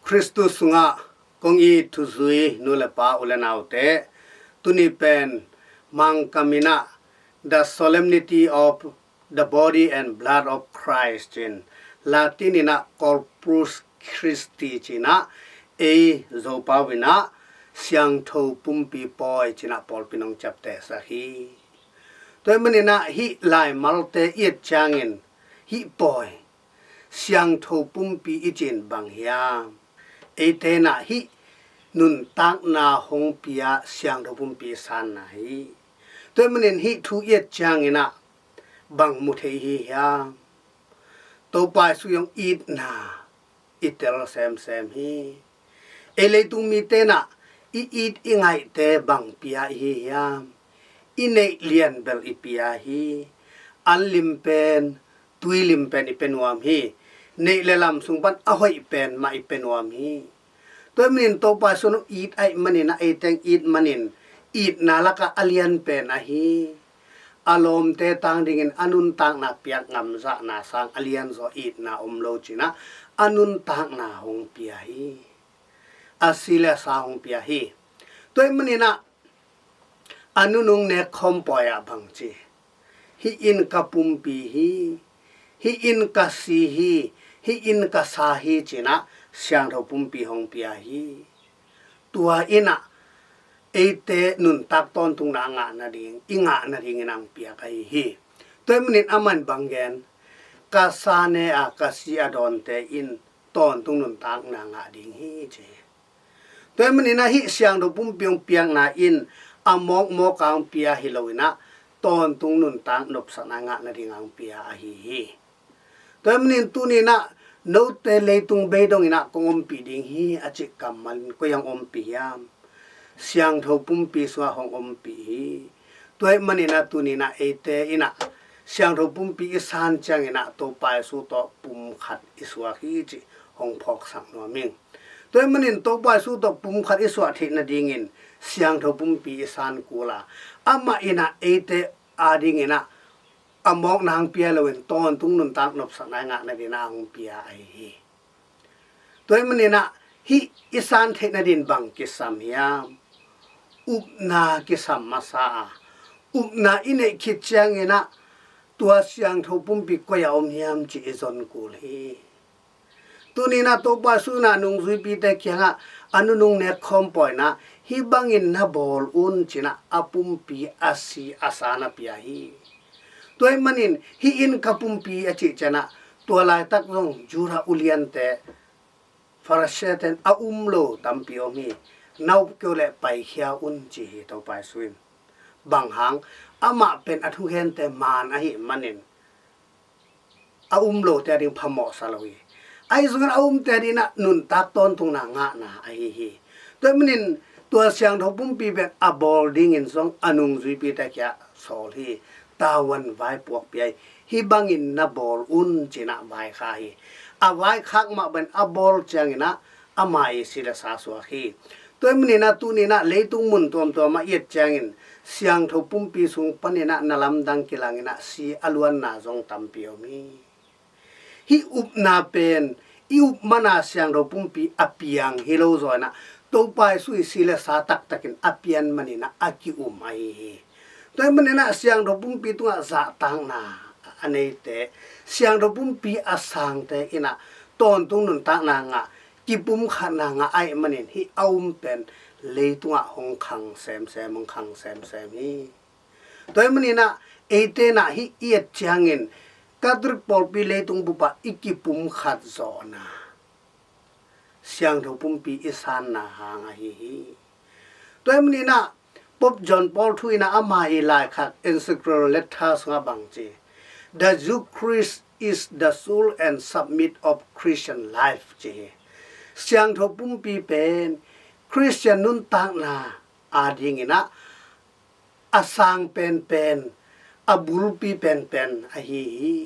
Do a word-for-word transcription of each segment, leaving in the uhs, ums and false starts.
Khristu sungah kong it thuzui nu le pa, u le naute, tuni pen Mangkam in ah The Solemnity of the Body and Blood of Christ ci-in, Latin in ah Corpus Christi ci-in ah, ei Zopau in ah Siangtho Pumpi Pawi ci-in ah pawlpi in hong ciaptehsak hi. Tua ahih manin ah hih laimalte i et ciangin hih pawi, Siangtho Pumpi i cih in bang hiam? Eite in ah hih nuntakna hong pia Siangtho Pumpi i sanna hi. Tua ahih manin hih thu i et ciangin ah bang mu thei i hi hiam? Topa Jesu i hong itna i tel semsem hi. Ei leitung mite in ah i it i ngaihte bang pia i hi hiam? I neih lian bel i pia hi. An lim pen, tui lim pen i pia nuam hi. Neih le lam sung pan a hoih pen mah i pia nuam hi. Tua ahih manin Topa Jesu in hong it ahih manin ah, eite hong it manin, itna lakah a lian pen ahi, a lawmte tang dingin a nuntakna piak ngam zahna sang a lianzaw itna om lo ci-in ah a nuntakna hong pia hi. A si le a sa hong pia hi. Tua ahih manin ah a nunung nek khawm pawi ah bang ci, hih in ka pumpi hi, hih in ka si hi, hih in ka sa hi ci-in ah Siangtho Pumpi hong pia hi. Tua in ah eite nuntak tawntungna a ngah nading, i ngah nadingin hong piak ahi hi. Tua ahih manin amah in bang gen, ka sa ne a, ka si a dawnte in tawntung nuntakna ngah ding hi ci. Tua ahih manin ah hih Siangtho Pumpi hong piakna in a mawkmawk a hong pia hi lo in ah, tawntung nuntak nopsakna ngah nading a hong pia ahi hi. Tua ahih manin tuni in ah note leitung bei dong in ah kong ompih ding hi a cih kammal in koi ah hong ompih hiam? Siangtho Pumpi sungah hong ompih hi. Tua ahih manin ah tuni in ah eite in ah Siangtho Pumpi i san ciangin ah Topa Jesu tawh pumkhat i suak hi cih hong phawksak nuam ing. Tua ahih manin Topa Jesu tawh pumkhat i suah theih nadingin Siangtho Pumpi i san kul a, amah in ah eite adingin ah a mawkna hong pia lo in tawntung nuntak nopsakna i ngah nadingin ah hong pia ahi hi. Tua ahih manin ah hih i san theih nadingin bang kisam hiam? Upna kisam masa a, upna i neih khit ciangin ah tua Siangtho Pumpi koi ah om hiam cih i zon kul hi. Tuni in ah Topa Jesu in ah nungzuipite kiangah a nunung nek khawm pawi in ah, hih bangin na bawl un ci-in ah a pumpi, a si a sa na pia hi. Tua ahih manin hih in ka pumpi a cih ciangin ah tua laitak zong Judah uliante, Pharisee-te in a um lo tampi om hi. Na up kei uh leh paikhia un ci hi Topa Jesu in. Bang hang? Amah pen a thugente man ahih manin a um lote ading phamawhsa lo hi. Ahi zongin a umte adingin ah nuntak tawntungna ngahna ahi hi. Tua ahih manin tua Siangtho Pumpi pen a bawl dingin zong a nungzuipite kiangah sawl hi. Tavuan vai puak pia hi. Hih bangin na bawl un ci-in ah vaikhak hi. A vaikhak mah bangin a bawl ciangin ah ama i si le sa suak hi. Tua ahih manin ah tuni in ah leitung mun tuamtuam ah i et ciangin Siangtho Pumpi sung panin ah na lamdang kilangin ah si a luanna zong tampi om hi. Hih upna pen i up man a Siangtho Pumpi a piang hi lo zaw in ah Topa Jesu i si le sa taktakin a pian manin ah a ki-um ahi hi. Tua ahih manin ah Siangtho Pumpi tungah zahtakna a neite, Siangtho Pumpi a sangte in ah tawntung nuntakna ngah, kipumkhatna ngah ahih manin hih a um pen leitungah hong khang semsem, hong khang semsem hi. Tua ahih manin ah eite in ah hih i et ciangin Catholic pawlpi leitung bup ah i kipumkhat zawhna Siangtho Pumpi i sanna hang ahi hi. Tua ahih manin ah Pope John Paul thu in ah ama i laikhak Encyclical Letter sungah bang ci, "The Eucharist is the soul and summit of Christian life," ci hi. Siangtho Pumpi pen Christian nuntakna adingin ah a sang penpen, a bulpi penpen ahi hi.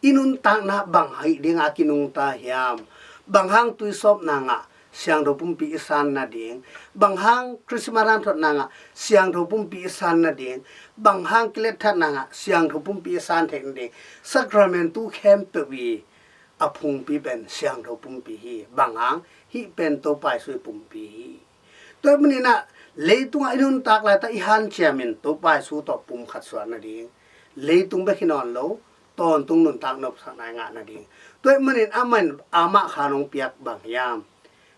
I nuntakna bang hih dingah a kinungta hiam? Bang hang tuisawpna ngah, Siangtho Pumpi i san nading? Bang hang Christmas hanthotna ngah, Siangtho Pumpi i san nading? Bang hang kiletthatna ngah, Siangtho Pumpi i san theih nading? Sacrament tu khempeuh i a phungpi pen siangtho pumpi hi. Bang hang? Hih pen Topa Jesu i pumpi hi. Tua ahih manin ah leitungah i nuntak laitak i hanciam in Topa Jesu tawh pumkhat suah nading, leitung bek hi nawn lo, tawntung nuntak nopsakna i ngah nading. Tua ahih manin amah in amah khan hong piak bang hiam?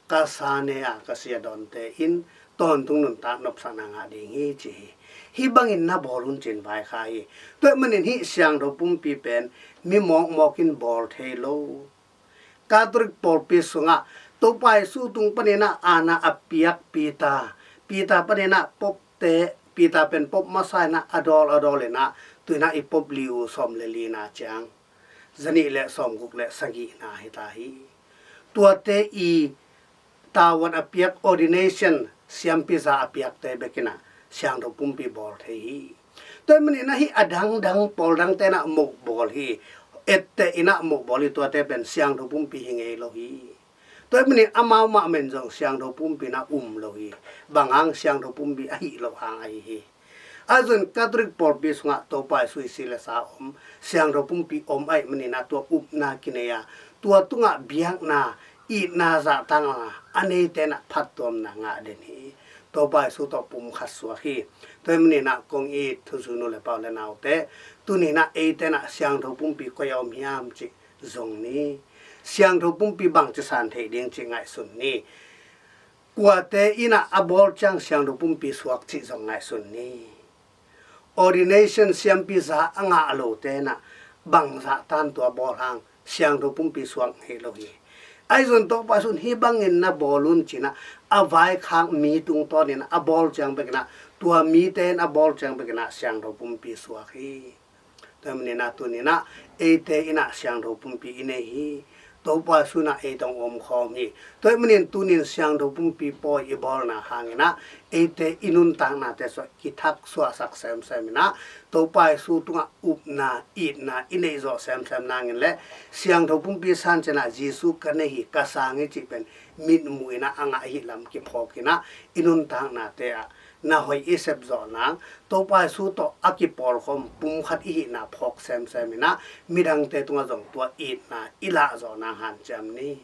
Ka sa ne a, ka si a dawnte in tawntung nuntak nopsakna ngah ding hi ci hi. Hih bangin na bawl un ci-in vaikhak hi. Tua ahih manin hih siangtho pumpi pen mi mawkmawk in bawl thei lo. Catholic pawlpi sungah Topa Jesu tung panin ah aana a piak Peter, Peter panin ah popte, Peter pen pop masa in ah a dawl a dawl in ah tu-in ah i pop li uh sawm le lina ciang zanih le sawmguk le sagihna hi ta hi. Tuate i tavuan a piak, ordination, siampi za a piakte bek in ah siangtho pumpi bawl thei hi. Tua ahih manin ah hih a dangdang pawl dangte in ah moh bawl hi. Etteh in ah moh bawl hi, tuate pen siangtho pumpi hi ngei lo hi. Tua ahih manin amau mahmah in zong siangtho pumpi in ah um lo hi. Bang hang? Siangtho pumpi ahih loh hang ahi hi. Ahi zongin Catholic pawlpi sungah Topa Jesu i si le sa om, siangtho pumpi om ahih manin ah tua upna kinei a, tua tungah biakna, itna, zahtakna a neite in ah phattuamna ngah den hi. Topa Jesu tawh pumkhat suak hi. Tua ahih manin ah kong it thuzui nu le pa u le naute, tuni-in ah eite in ah siangtho pumpi koi a om hiam cih zong ni. Siangtho pumpi bangci san theih ding cih ngaihsun ni. Kuate in ah a bawl ciang siangtho pumpi suak cih zong ngaihsun ni. Ordination, siampi za a ngah lote in ah bang zahtan tua bawl hang? Siangtho pumpi suak ngei lo hi. Ahi zongin Topa Jesu in hih bangin na bawl un ci-in ah a vaikhak mi tungtawn in ah a bawl ciang bek in ah, tua mite in a bawl ciang bek in ah siangtho pumpi suak hi. Tua ahih manin ah tuni-in ah eite in ah siangtho pumpi i nei hi. Topa Jesu in ah ei tawh hong omkhawm hi. Tua ahih manin tuni-in siangtho pumpi pawi i bawlna hangin ah eite i nuntaknate sungah kithak suahsak semsem in ah Topa Jesu tungah upna, itna i neih zawh semsem nangin le siangtho pumpi san ciang ah Jesu ka nei hi, ka sang hi cih pen mitmuh in ah a ngah ahih lam kiphawk in ah i nuntaknate ah na hoih i sep zawh nang, Topa Jesu tawh a kipawlkhawm pumkhat i hihna phawk semsem in ah midangte tungah zong tua itna i lah zawh nang hanciam ni.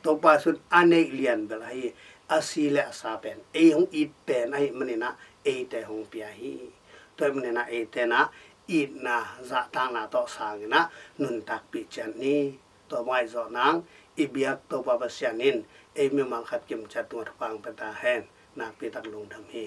Topa Jesu in a neih lian bel ahi, a si le a sa pen ei hong it pen ahih manin ah eite hong pia hi. Tua ahih manin ah eite in ah itna, zahtakna tawh sang in ah nuntakpih ciat ni. Tua mah ahi zongin i biak Topa Pasian in ei mimal khat kimciat tungah thupha hong pia ta hen. Nakpi tak lungdam hi.